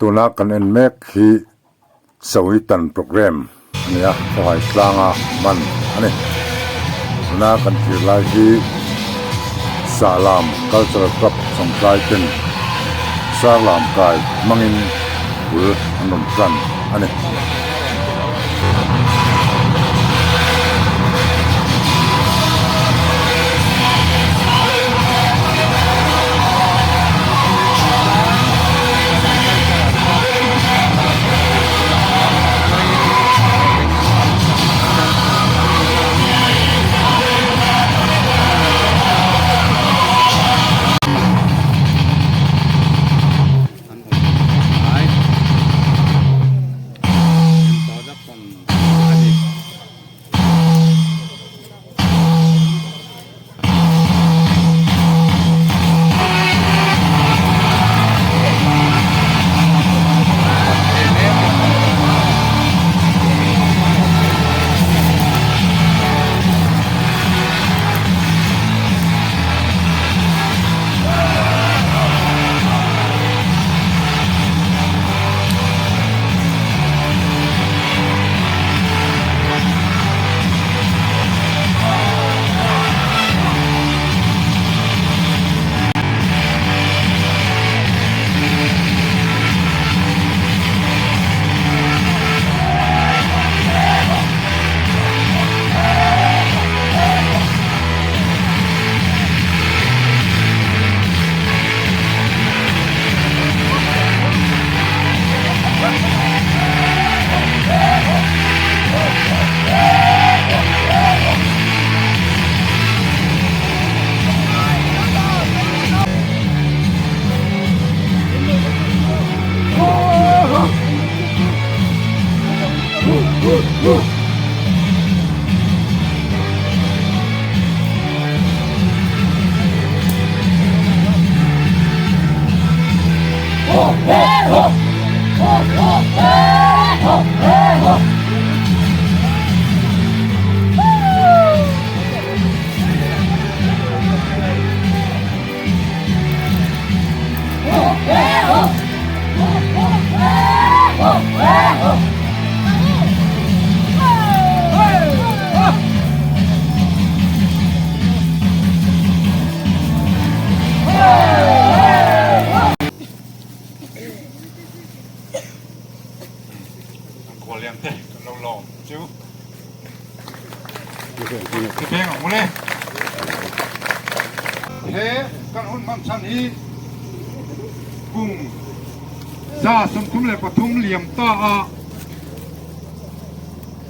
Tuna kan en mek hi Sawitan programme a ni a, khawhai tlanga man a ni. Tuna kan thlir lai hi Sahlam Cultural Club sawmtlai ten Sarlam kai hmangin bul an rawn tan a ni. He kan hun hman chhan hi kum 133 liam ta a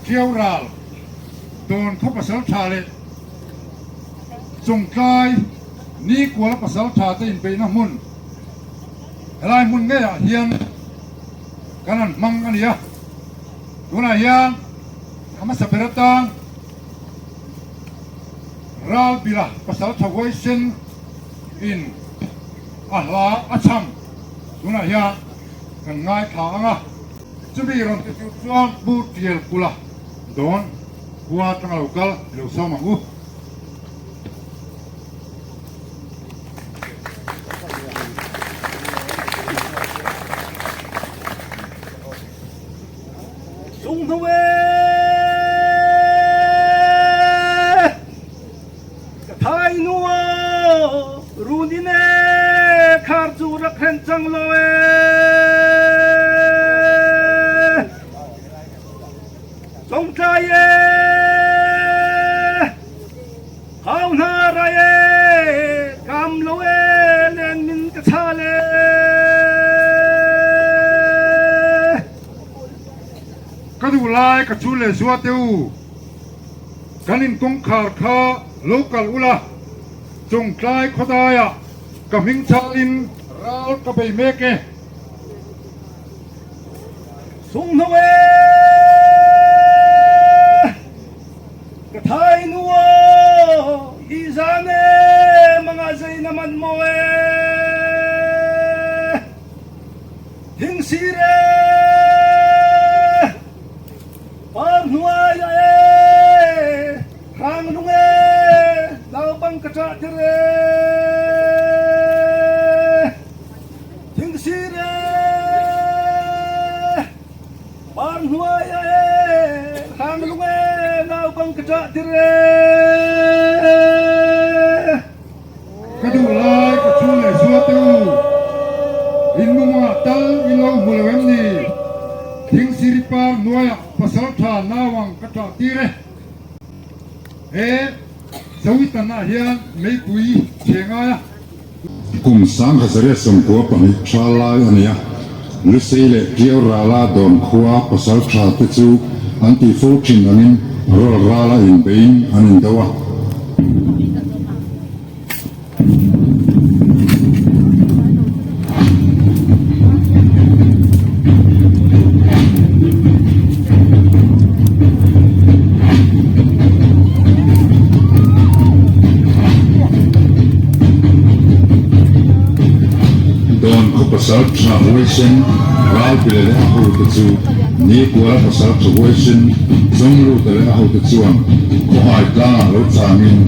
Ṭiau ral dawn khaw pasal ṭha leh Chawngtlai nikuala pasal ṭha te inbeihna hmun helai hmun ngeiah hian kan han hmang a ni a. Tunah hian a hmasa ber atan ral bila pasal ṭha huaisen in a hla a chham tunah hian kan ngaithla ang a. Chumi rawn ti tur chuan Pu Tial Kula dawn khua atanga lo kal i lo sawm ang u. Sung hnu e, ka thai nu aw, run in e, khar cu rak hrenh cang law e. Congtlai e, hau hna rai e, kam lo e, len min ka chal e. Ka duh lai ka chu leh zua teh u, kan in kawngkhar kha lo kal ula, Chawngtlai khawdaiah ka hming chalin ral ka bei mek e. Sunghno e, ka thai nu aw, hi zan e, mangah zei na manh maw e. Thingsir e, par hnuai ah e, hrang lung e, naupang ka ṭah tir e. Thingsir e. hnuaiah e, hrang lung e, naupang ka ṭah tir e. Ka duh lai ka chhung leh zual te u, in mumangah tal i lo hmu lo em ni? Thingsiri par hnuaiah pasal tha nauang ka ṭah tir e. He Zawitanah hian meipui chhe ngai a. Kum 1992 tha lai a ni a, Lusei leh Tiau rala dawn khua pasal tha te chu an tih fo thin angin rawl rala inbeiin an indo a. Dawn khaw pasal tha huaisen Ralbila leh a hote chu Nikuala pasal tha huaisen Zawngluta leh a hote chuan khawhai tlangah lo changin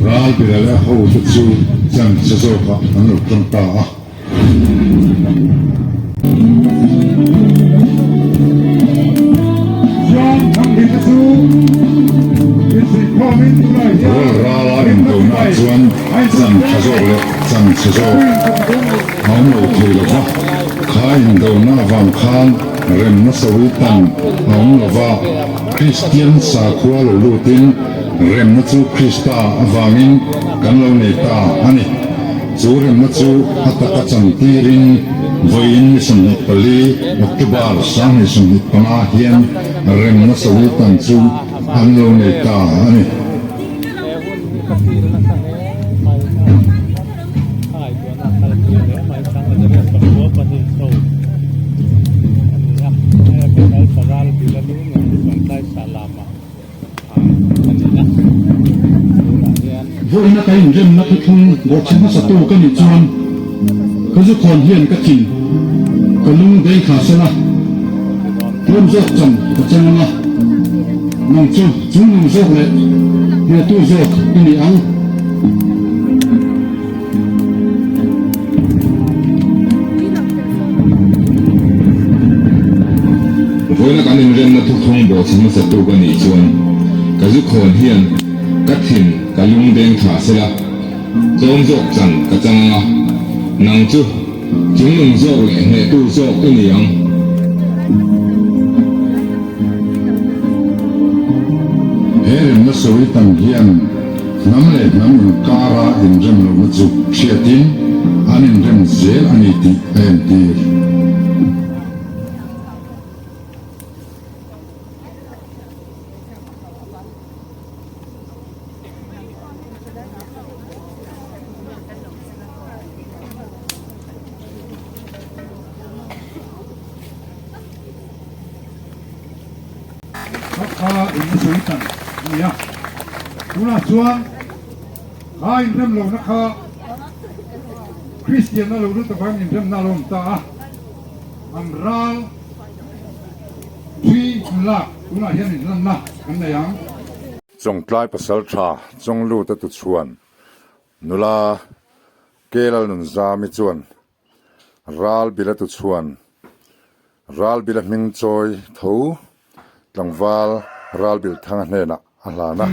Ralbila leh a hote chu chanchhe zawkah an lo tang ta a. Rual rala indonaah chuan chan tha zawk leh chan chhe zawk a awm lo thei lo va, kha indona avang khan remna sawi tan a awm lo va, Kristian sakhua lo lutin remna chu Krista avangin kan lo nei ta a ni. Chu remna chu a taka chantirin vawiin ni 24, October 2025 hian remna sawitan chu an lo nei ta a ni. Vawiina ka inremna thuthlung bawhchhe hmasatu ka nih chuan ka zukhawn hian ka thin ka lung deng thla sela, tlawm zawk chan ka chang ang a, nang chu chungnung zawk leh hnehtu zawk i ni ang. Vawiina kan inremna thuthlung bawhchhe hmasatu ka nih chuan ka zu khawn hian ka thin ka lung deng thla sela, tlawm zawk chan ka chang ang a, nang chu chungnung zawk leh hnehtu zawk i ni ang. He remna sawi tam hian Hnam leh hnam inkara inrem lohna chu hriatin an inrem zel a ni tih a entir. Kha in a sawi tan a ni a, tunah chuan kha inrem lohna kha Kristianna lo lut avangin inremna a lo awm ta a, an ral thui an lak tunah hian inhlanna kan nei ang. Chawngtlai Pasaltha Chawngluta tuchhuan nula Kelal Nunzami chuan Ral bila tuchhuan, ral bila hming chawi tho tlangval ral bil thanga hnenah a hlan a.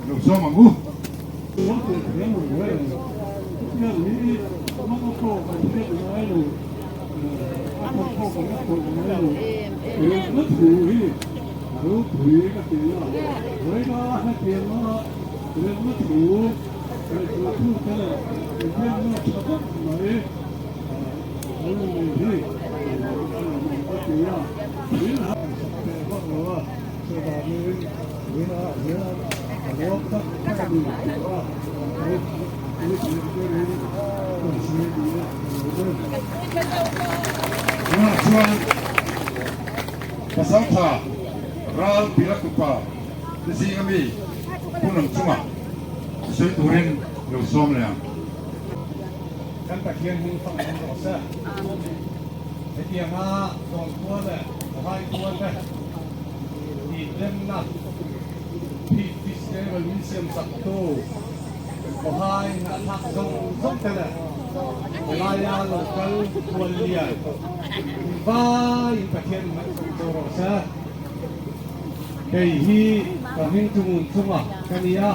Lo sawm ang u. Tunah chuan Pasaltha Ral Bilatupa te zinga mi Pu Nunchunga sawi turin lo sawm leh ang. Kan Pathian hming fang awm rawh se. Hetianga Dawnkhua leh Khawhai khua te tihlemna Phit Festival min siam saktu Khawhai hnahthlak zawng zawng te leh helaia lo kal Khuallian invaiin Pathian in malsawm cho rawh se. Kei hi ka hming chungun chunga ka ni a,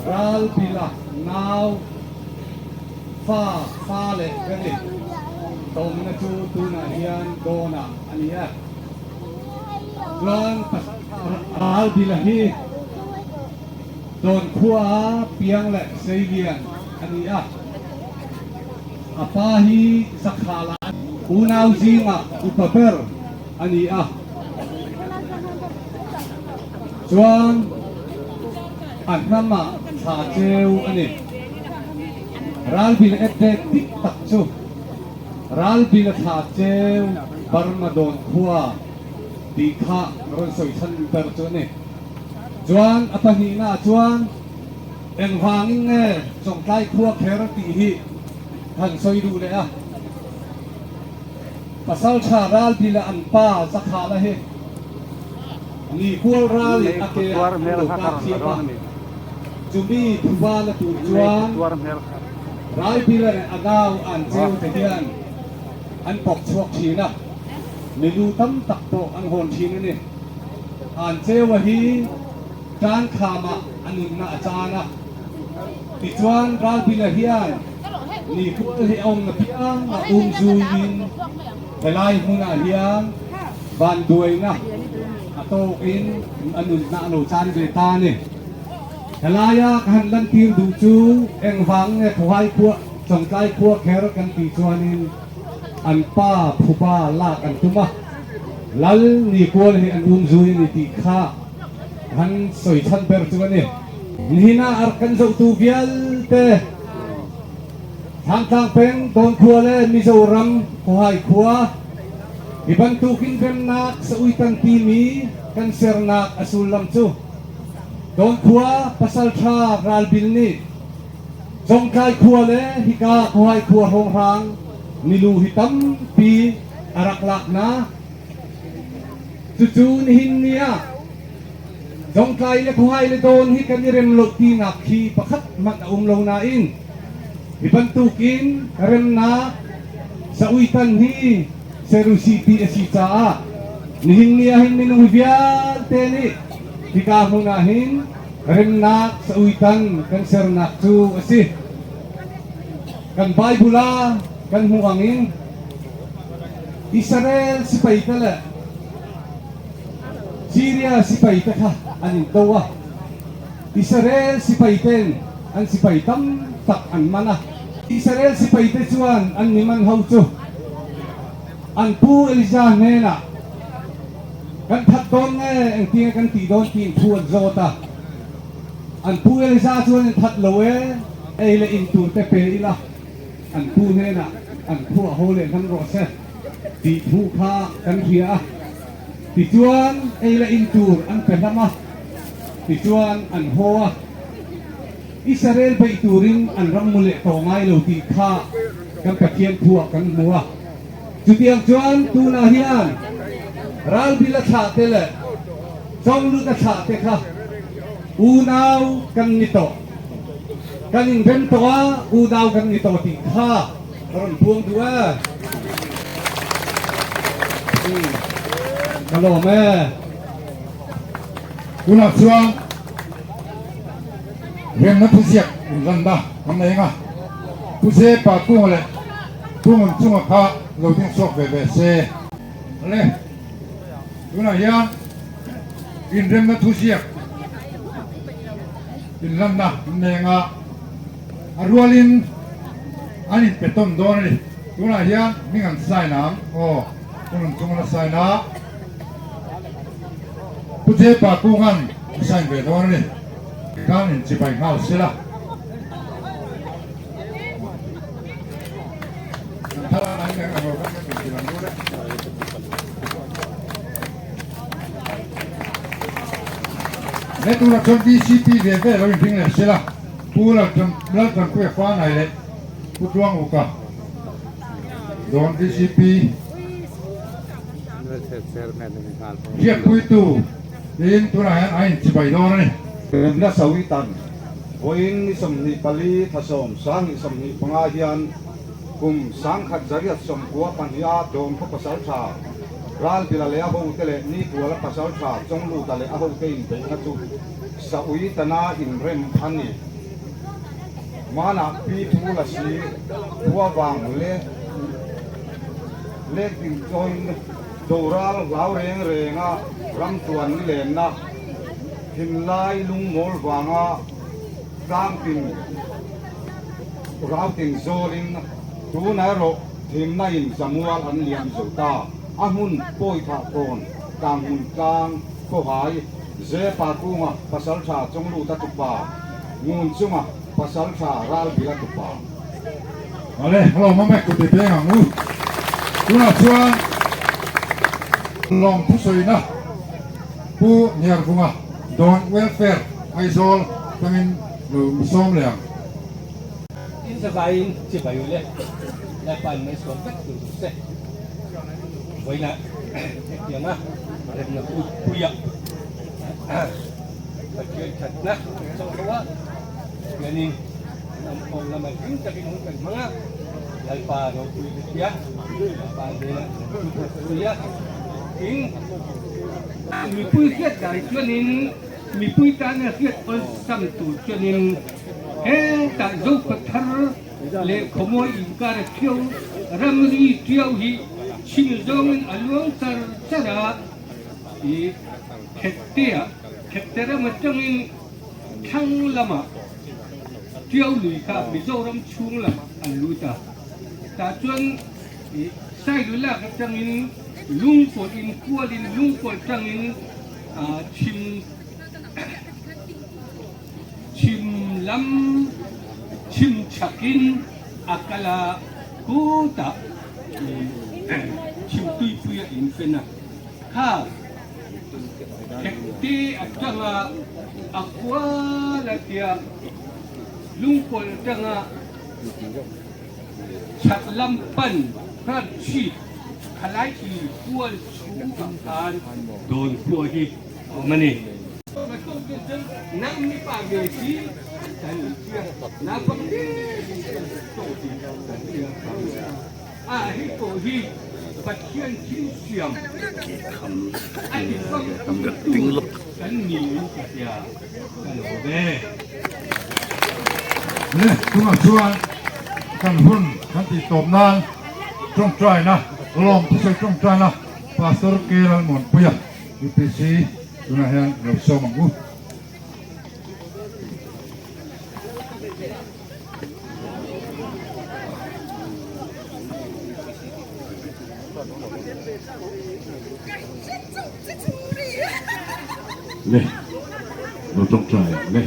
Ralbila nau fa fa leh ka ni. Tawmna chu tunah hian dawnah a ni e. Chuan Ralbila hi Dawn khua piang leh seilian a ni a. A pa hi Zakhala unau zingah upa ber a ni a. Chuan a hnamah thla cheu a ni. Ralbil et dik tak chu Ralbil a thla cheu Burma dawn khua tih kha rawn sawi chhan ber chu a ni. Chuan a pahnihnaah chuan engvangin nge Chawngtlai khua kher tih hi han sawi duh leh a. Pasaltha Ralbila an pa Zakhala hi ni kual ralin a ke ah an lo kap thiam a, chumi thuba la tur chuan Ralbila leh a nau an cheu te hian an pawk chhuak thin a, milu tam tak pawh an hawn thin a ni. An cheua hi tan khamah a nunna a chan a, tichuan Ralbila hian ni kual hi a awmna piang a um zuiin helai hmunah hian vanduaina a tawkin a nunna a lo chan ve ta a ni. Helaia ka han lantir duh chu engvang nge Khawhai khua, Chawngtlai khua kher kan tih chuanin an pa phuba lak an tum a, Lal ni kual hi an um zui a ni tih kha han sawi chhan ber chu a ni. Nihina a rak kan zohtu vialte Thlangtlang peng Dawnkhua le Mizoram Khawhai khua hi bantukin remnak sa-uitan timi kan sernak a sullam cu Dawnkhua pasalṭha Ralbil nih Congtlai khua le hika Khawhai khua hrawnghrang milu hi tampi a rak lak hna. Cucu nihin ni ah Congtlai le Khawhai le Dawn hi kan i rem lo tinak khi pakhat hmanh a um lo nain hi bantukin remnak sa-uitan hi ser usih ti a si caah nihin ni ah hin minung vialte nih hika hmun ah hin remnak sa-uitan kan sernak cu a si. Kan Bible ah kan hmuh angin Israel sipai te le Syria sipai te kha an in do a. Israel sipai ten an sipai tam tak an man a. Israel sipai te chuan an ni man ho chu an pu Elijah hnenah kan that dawn nge engtinge kan tih dawn tiin thu an zawt a. An pu Elijah chuan in that lo e, ei leh in tur te pe ila an pu hnenah an phuah haw leh hman rawh se tih thu kha kan hria a. Tichuan ei leh in tur an pe hlam a, tichuan an haw a. Israel beih turin an ram mu leh tawh ngai lo tih kha kan Pathian thuah kan hmu a. Chutiang chuan tunah hian Ralbil a thlah te leh Chawnglut a thlah te kha unau kan ni tawh. Kan inrem tawh a, unau kan ni tawh tih kha ka rawn puang duh e. Ka lawm e. Tunah chuan Remna thuziak inlanna kan nei ang a, Pu Zepa Kunga leh Pu Ngunchunga kha lo ding chhuak ve ve se. Le, tunah hian inremna thuziak inlanna an nei ang a, a rualin an inpe tawn dawn a ni. Tunah hian hming an sign ang, aw, Pu Ngunchunga la sign a. Pu Jepa Kunga'n a sign ve dawn a ni. Khan in chibai nghal sela. Kan thar a ngai ang ro kan in tilang ru le. Le tura chuan VCP ve ve lo in ring leh sela. Pu Laltanpuia Fanai leh. Pu Tluanguka, Dawn DCP, Hriatpuitu tiin tunah hian a inchibai dawn a ni. Remna Sawitan, Vawiin ni 24 thla sawm 2025 hian kum 1982 Dawn khaw pasaltha Ralbila leh a hote leh Nikuala pasaltha Chawngluta leh a hote inbeihna chu Sawitana inrem a ni. Hmanah Pi Thu Lasi khua vang leh lek ding chawiin doral hlau reng renga ram tuan ni lenna thinlai lungmawl vanga tlangtin rautin zawlin tunah erawh thimna in zamual an liam zo ta. A hmun pawithah kawn tlanghmun tlang khawhai Zepa kunga pasaltha Chawngluta tupa Ngun chunga Pasaltha Ralbila tupa. Awle, hello mawm e, kut i peng ang u. Tunah chuan lawm thusawina Pu Niarvunga Dawn Welfare Aizawl tangin lo sawm leh ang. In zavaiin chibai u le, Lalpa in malsawm vek tur duh se. Vawiinah hetianga remna kutpuia Pathian thatna kan chauh ho a, Pathianin kan awm khawm lamah hlim takin hun kan hmang a, Lalpa ropui ka tia, Lalpa hnenah kan thu ka sawi a, tin mipui hriat dan chuanin mipui tana hriat awlsam tur chuanin hetah Zopa thar leh khawmawi inkar a ṭhiau ramri ṭiau hi chhim zawngin a luang char char a, i Khektea Khekte ram atangin thlang lamah ṭiau lui kha Mizoram chhung lamah an lut a, tah chuan i Sailu lak atangin lungpawlh in kualin lungpawlh tangin chhim Chhim lam chhim chhakin a kal a, khutah chhim tuipui a infen a, kha hekte atanga a kual a tia lungkawl atanga chhak lam pan hranchhip khalai kual chhungah khan dawn khua hi a awm a ni. Le tunah chuan kan hun kan tih tawp nan tawngtaina lawm thusawi tawngtaina Pastor K Lalmuanpuia UPC Tunah hian lo sawm ang u. Le, lo tawngtai ang le.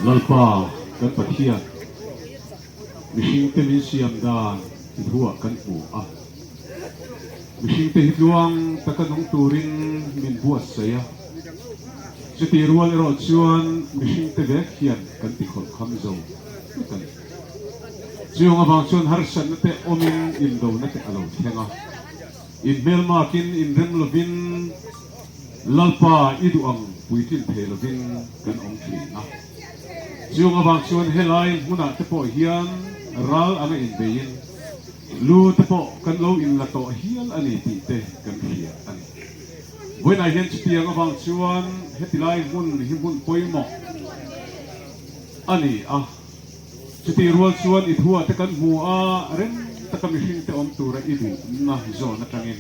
Lalpa kan Pathian, mihringte min siam dan i thuah kan hmu a. Mihringte hi tluang taka nung turin min buatsaih a, chutih rual erawh chuan mihringte vek hian kan tikhawlh kham zo vek a ni. Chung avang chuan harsatna te awmin indona te a lo thleng a, inhmelmakin inrem lovin Lalpa i duh ang puitlin thei lovin kan awm thin a. Chung avang chuan helai hmunah te pawh hian ral anga inbeiin, Lu te pawh kan lo inla tawh hial a ni tih te kan hria a ni. Vawiinah hian chutiang avang chuan heti lai hmun hi hmun pawimawh a ni a. Chutih rual chuan i thuah te kan hmu a, rem taka mihring te awm tura i duhna zawn atangin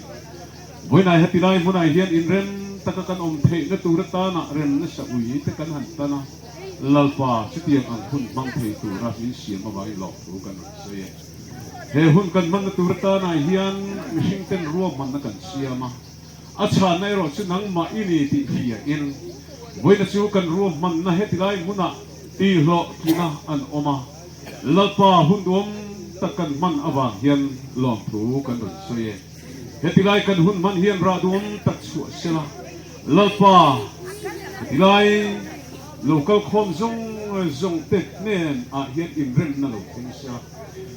vawiinah heti lai hmunah hian inrem taka kan awm theihna tur atana rem nasa ui te kan han tan a, Lalpa chutiang ang hun hmang thei tura min siam avangin lawmthu kan rawn sawi e. He hun kan hmanna tur atanah hian mihring ten ruahmanna kan siam a, a chhanna erawh chu nangmah i ni tih hriain vawiina chu kan ruahmanna heti lai hmunah tihhlawhtlina an awm a, Lalpa hun duam tak kan hman avang hian lawmthu kan rawn sawi e. Heti lai kan hun hman hian rah duam tak chhuah sela, Lalpa heti lai lo kal khawm zawng zawng te hnen ah hian inremna lo thleng sela,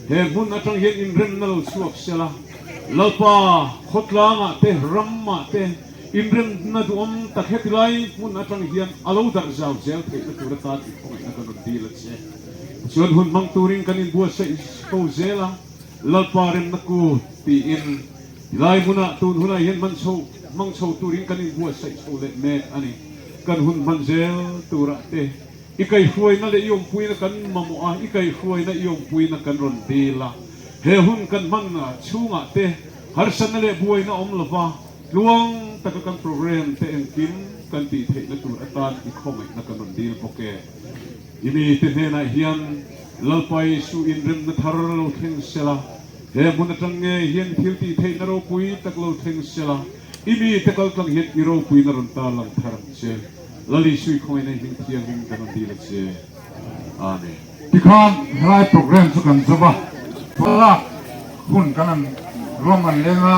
he hmun atang hian inremna lo chhuak sela, Lalpa khawtlang ah te ram ah te inremna duhawm tak heti lai hmun atang hian a lo darh zau zel theihna tur atan i khawngaihna kan rawn dil a che. Tichuan hun hmang turin kan inbuatsaih fo zel a, Lalpa remna kut tiin tilai hmunah tun hunah hian hman chho hmang chho turin kan inbuatsaih chho leh mek a ni. Kan hun hman zel turah te i kaihhruaina leh i awmpuina kan mamawh a, i kaihhruaina i awmpuina kan rawn dil a. He hun kan hman chhungah te harsatna leh buaina awm lova tluang taka kan program te engkim kan tih theihna tur atan i khawngaihna kan rawn dil bawk e. I mite hnenah hian Lalpa Jesuh inremna thar lo thleng sela, he hmun atang ngei hian thil tih theihna ropui tak lo thleng sela, i mite kaltlang hian i ropuina rawn tarlang thar ang che. Lal Jesuh i khawngaihna i hming thianghlim kan rawn dil a che. Amen. Tikhan helai program chu kan zo va, thlalak hun kan han ruam an leng a,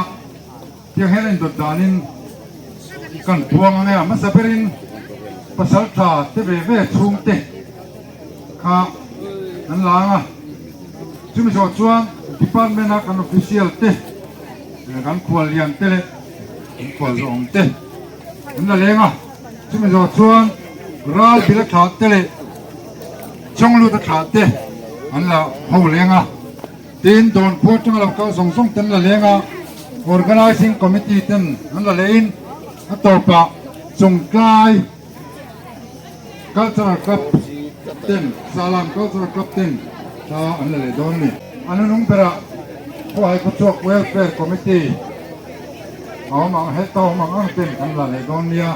Tiang hian a indawt danin kan puang ang e, a hmasa berin pasal tha te ve ve chhungte kha an la ang a, chumi zawh chuan department a kan official te kan khual lian te leh kan khual zawh awm te an la leng a, chumi zawh chuan ral bila thlah te leh chawnglut a thlah te an la ho leng a. Tin, Dawnkhua atanga lo kal zawng zawng ten la leng a, Organising Committee ten an la lehin a tawpah Chawngtlai Cultural Club ten, Salam Cultural Club ten thla an la leh dawn a ni. A hnunung berah Khuahai Khawchhuak Welfare Committee a awm ang, heta awm ang ang ten kan la leh dawn nia.